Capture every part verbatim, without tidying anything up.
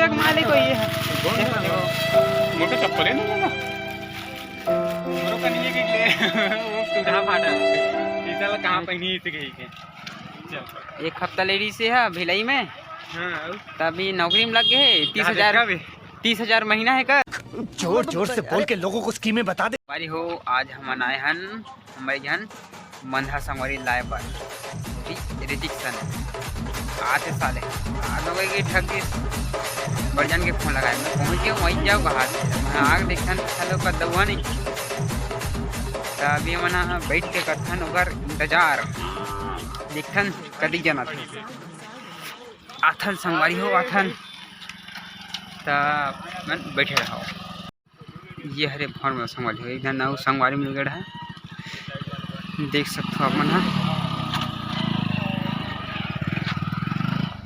एक मालिक हो ये है। मोटो चप्पल है ना? मोरो का नहीं है कि ले, वो टूटा फाटा। इस साल कहाँ पहनी इसे कहीं के? चल। एक हफ्ता ले रही से है भिलाई में। हाँ, और? तभी नौकरी में लग गए, तीस हजार। तीस हजार महीना है का? जोर जोर से बोल के लोगों को स्कीमें बता दे। संगवारी हो, आज हमन आए हन, हमर एक झन मंधा संगवारी लाए बर। ऋतिक सन आते साले, आ लोग के ठग दिस। बड़ जान के फोन लगाए, मैं पहुंच गया, वहीं जाओ कहा। मैं आग देखन, साले का दउआ नहीं। त अभी मना बैठ के करथन ओकर इंतजार, देखथन कदी जाना थे। आथन संगवारी हो, आथन। त मन बैठे रहो। ये हरे भौर में संगवारी हो, एक झन अउ संगवारी मिल गए है, देख सकते हो अपन हा।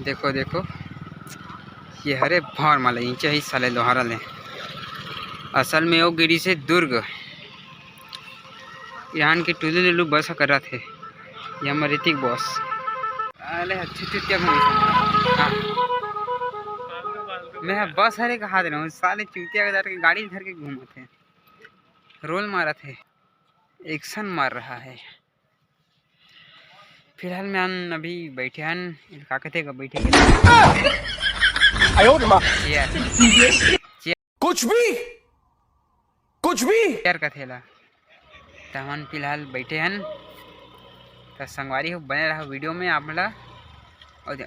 देखो, देखो, ये हरे भौर माला ईंचे ही साले लोहारा ले। असल में वो गिरी से दुर्ग, यहाँ के टुल्लू लुल्लू बस करत हे। ये हमर ऋतिक बॉस। अरे अच्छे चुतिया घूमे। हाँ। मैं बस हरे कहा दे रहा हूँ, साले चुतिया के धर के गाड़ी धर के घूमत हे, रोल मारत हे, एक्शन मार रहा है। फिलहाल में हम अभी बैठे हन, का कहते का बैठे के आयो रे माँ। चेयर। कुछ भी, कुछ भी। चेयर का थेला। त हमन फिलहाल बैठे हन। त संगवारी हो, बने रहा वीडियो में आप ला। और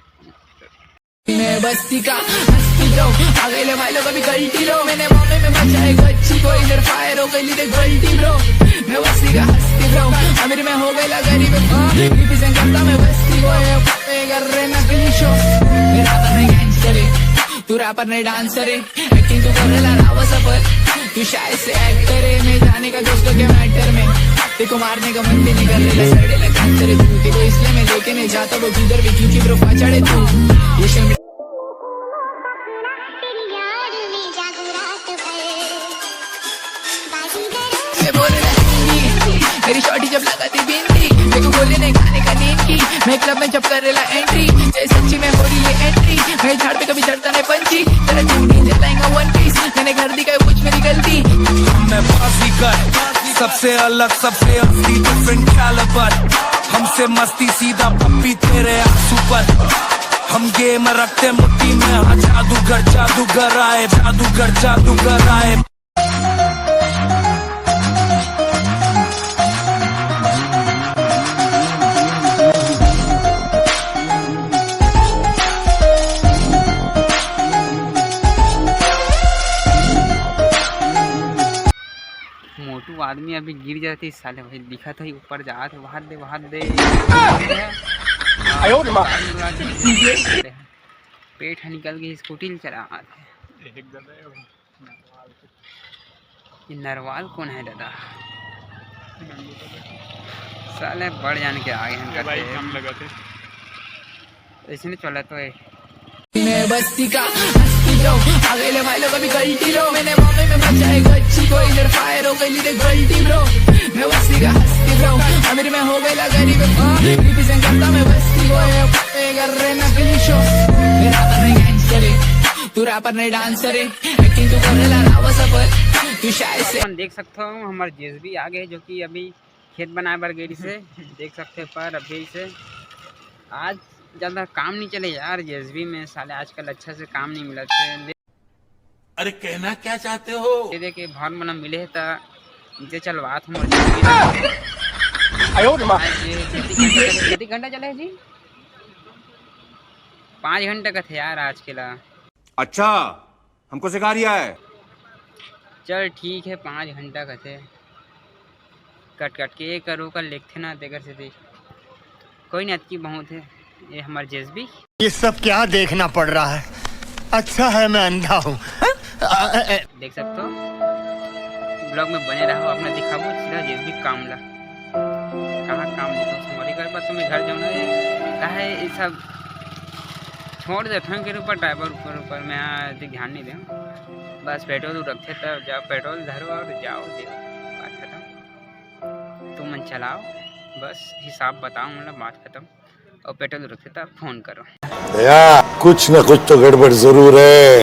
मैं बस्ती का हस्ती bro, आ गए ले भाई लोग अभी गलती लो। मैंने मामले में बचा है गच्ची को, इधर फायर हो गई लीडर गलती bro। मैं बस्ती का हस्ती bro, अमीर मैं हो गई ला गरीब। रिप्रेजेंट करता मैं बस्ती को, ये कर रहे नकली शो। मेरा तो नहीं गैंगस्टर है, तू रैपर नहीं डांसर है। एक्टिंग तू कर रहा रावा सफर, तू शायद से एक्टर है। मैं जाने का दोस्तों के मैटर में, देखो मारने का मन भी नहीं कर रहा। सड़े लगा तेरे तू, देखो इसलिए मैं लेके नहीं जाता वो किधर भी, क्योंकि ब्रो फाचड़े तू। ये शर्म से बोल रहा है, मेरी शॉटी जब लगाती बिंदी, देखो बोले नहीं खाने का नींद की। मैं क्लब में जब कर रहा एंट्री, जय सच्ची में हो रही है एंट्री। मैं झाड़ पे कभी चढ़ता नहीं पंछी, तेरा चुन्नी जलाएगा वन पीस। मैंने घर दी गई कुछ मेरी गलती। मैं बाजीगर, सबसे अलग, सबसे असली, डिफरेंट कैलिबर। हमसे मस्ती सीधा पप्पी तेरे आंसू पर। हम गेम रखते मुट्ठी में, हाँ जादूगर, जादूगर आए, जादूगर, जादूगर आए। मोटू आदमी अभी गिर जाती साले, वही दिखत है ऊपर जात, वहाद दे, वहाद दे। आयो रे माँ। पेट है निकल के स्कूटी चला आते। ये नरवाल कौन है दादा? साले बड़ जान के आगे हम ये भाई करते हैं। कम लगा थे। ऐसे नहीं चला तो है। मैं बस्ती का हस्ती bro, आ गए ले भाई लोग अभी गलती लो। मैंने मामले में बचा है गच्ची को, इधर फायर हो गई लीडर गलती bro। मैं बस्ती का हस्ती bro, अमीर मैं हो गई ला गरीब। रिप्रेजेंट करता मैं बस्ती को, ये कर रहे नकली शो। मेरा तो नहीं गैंगस्टर है, तू रैपर नहीं डांसर है। एक्टिंग तू कर रहा रावा सफर, तू शायद से अपन देख सकते हो हमारे जेएसबी आ गए, जो कि अभी खेत बनाए बर गेरी से देख सकते हो। पर अभी से आज ज़्यादा काम नहीं चले यार जेएसबी में, साले आजकल अच्छा से काम नहीं मिला थे। अरे कहना क्या चाहते हो? ये देखे भर मना मिले है त इनसे चलवा थो मोर जेएसबी। आयो रे माँ। आज ये खेती घंटा चले, खेती घंटा चले है जी, पाँच घंटे का थे यार आज के ला। अच्छा, हमको सिखा रिया है। चल ठीक है, पाँच घंटा का थे, कट कट के ये करो का लिखते ना, तेकर से देख। कोई नहीं, अतकी बहुत है। ये हमार जेएसबी। ये सब क्या देखना पड़ रहा है? अच्छा है मैं अंधा हूँ। देख सकते हो, ब्लॉग में बने रहो, अपना दिखाबो सीधा जेएसबी काम ला। कहाँ काम नहीं तो हमारी घर पर तुम्हें घर जाना है, कहा है ये सब छोड़ दे, ठंड के ऊपर ड्राइवर ऊपर ऊपर में यहाँ अधिक ध्यान नहीं दे। बस पेट्रोल रखे तब जाओ, पेट्रोल धरो और जाओ, दे बात खत्म। तुम मन चलाओ, बस हिसाब बताओ, मतलब बात खत्म। और पेट्रोल रखे तब फोन करो। भैया, कुछ ना कुछ तो गड़बड़ जरूर है।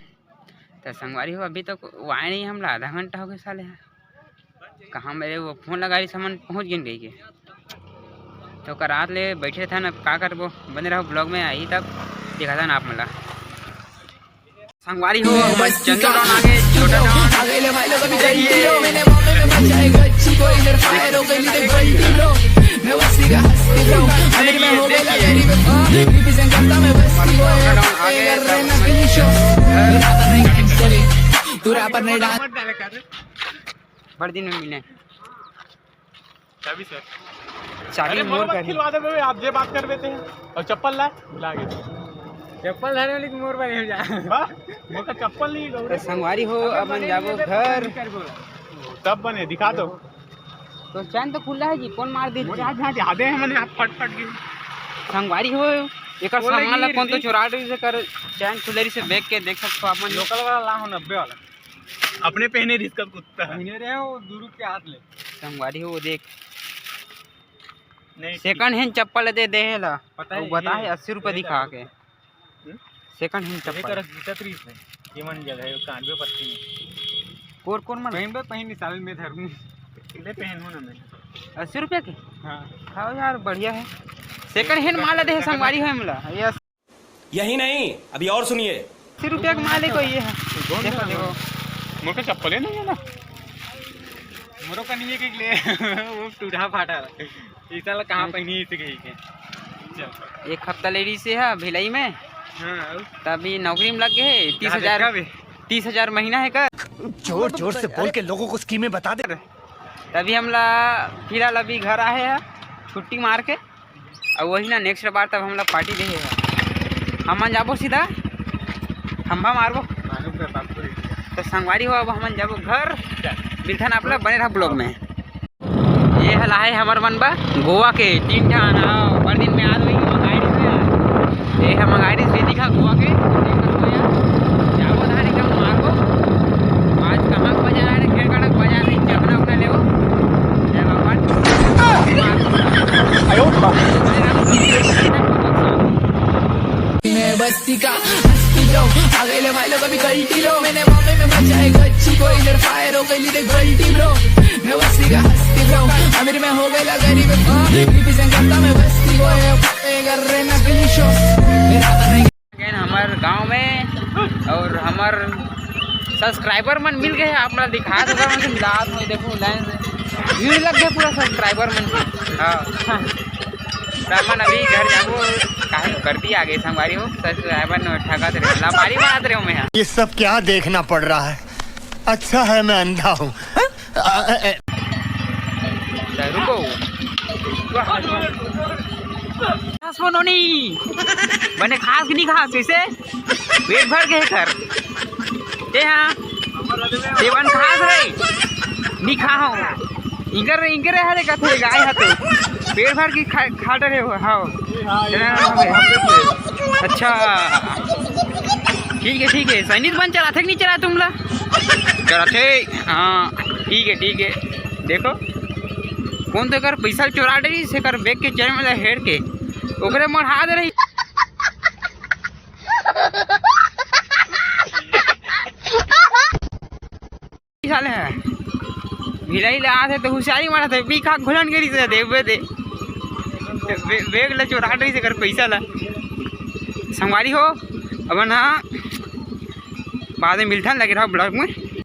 त संगवारी हो, अभी तक वो आए नहीं, हमला आधा घंटा हो गया साले ह। कहाँ मेरे वो फोन लगा रही, सामान पहुँच गिन गई के। तो ओकर रात ले बैठे था ना, का करबो, बने रहो vlog में, आई तब दिखाता ना आप मला। संगवारी हो, हमर चंदू डॉन आगे, छोटा डॉन। बड़ दिन में मिले। चाबी सर। चाबी अरे मोर मोर कर। खिलवा दे बे, आप जे बात कर देते हैं। और चप्पल ला, भुला गए। चप्पल धरे वाली तो मोर बने हो जा। वाह, मोर का चप्पल नहीं है, तो संगवारी हो, अपन जाबो घर। तब बने, दिखा दो। तो चैन तो खुला है जी, कौन मार दी? मोर हाथ, हाथ यादे हैं, मैंने हाथ फट फट गई। संगवारी हो, एकर बोले सामान ला कि कौन तो री- चोरा रही से कर, चैन खुले रही से बैग के देख सकते हो अपन। लोकल वाला ला हो, नब्बे वाला। अपने पहने रिस्क कुत्ता। पहने रहे हो, दू रुपये हाथ ले। संगवारी हो, वो देख। नहीं, सेकंड हैंड चप्पल दे दे ला। पता है, वो बता ये है अस्सी रुपये ये दिखा कर के। हम्म? सेकंड हैंड ये चप्पल। कर जूता तो इसमें। ये मन जगह है, कान पे पट्टी में। कोर कोर मन? पहन बे, पहन साल में धरूं। ले पहन हो ना मैं। अस्सी रुपये के? हाँ। हाँ यार, बढ़िया है। सेकंड हैंड माल दे, संगवारी हो हमला। ये यही नहीं, अभी और सुनिए। अस्सी रुपया के माल है कोई ये है। देखो, देखो। मोर का चप्पल है नहीं है ना। मोरो का नहीं है कि ले, वो टूटा फाटा रहा। इस साल कहाँ पहनी इसी कहीं के। चल। एक हफ्ता ले रही से है भिलाई में। हाँ, और? तभी नौकरी में लग गए, तीस हजार। तीस हजार महीना है कर। जोर जोर से बोल के लोगों को स्कीमें बता दे। तभी हमला फिलहाल अभी घर आए हैं छुट्टी मार के। अउ वही ना, नेक्स्ट बार तब हमला पार्टी देहे ह। हमन जाबो सीधा खंभा मारबो। तो संगवारी हो, अब हमन जाबो घर। मिलथन आप लोग, बने रहा vlog में। ये हला है हमर मन बा गोवा के तीन ठन। हाँ, बड़ दिन में आज वही मंगाई रही है। ये हम मंगाई रही दीदी का गोवा के। देखो तो यार, जाबो धान एकदम मारबो। आज कहाँ का बाजार है? खेड़गढ़ का बाजार है, चखना उखना लेबो। जय भगवान। मैं बस्ती का हस्ती लो, आ गए ले भाई लोग अभी गलती लो। मैंने बॉम्बे में बचाए गच्ची को, इधर फायर हो गई देख गलती ब्रो। मैं बस्ती का हस्ती ब्रो, अमीर मैं हो गया गरीब। बीपी से करता मैं बस्ती को, ये कर रहे नकली शो। मेरा तो नहीं। Again हमर गांव में और हमर सब्सक्राइबर मन मिल गए। आप मन दिखा दो, मन रात में देखो लाइन से भीड़ लग गए पूरा सब्सक्राइबर मन। हाँ। त हमन अभी घर जाबो, काहे कर दिया आगे संगवारी हो, सब्सक्राइबर न ठगत रहे, लापारी मारत रहे मैं। ये सब क्या देखना पड़ रहा है? अच्छा है मैं अंधा हूँ। त रुको। खास बनो नहीं। बने खास कि नहीं खास, कैसे? पेट भर के कर। ते हाँ। ते बन खास रे। नहीं खा हो। इनकर, इनकर हरे कथे गाय हा तो। पेट भर के खा, खा डरे हो, हाँ। अच्छा। ठीक है, ठीक है। सैनिक बन चला थे कि नहीं चला तुमला? चला थे। हाँ, ठीक है, ठीक है। देखो, कौन तो कर पैसा चोरा डरी से कर बैग के चैन में हेर के ओकरे मढ़ा दे रही। साले हैं। भिलाई ले आथे तो हुसियारी मारत हे, पी खा घुलन गेरी से देबे दे। बे-, बैग ले चोरा डरी से कर पैसा ला। संगवारी हो, अब ना बाद में मिलथन, लगे रहो vlog में।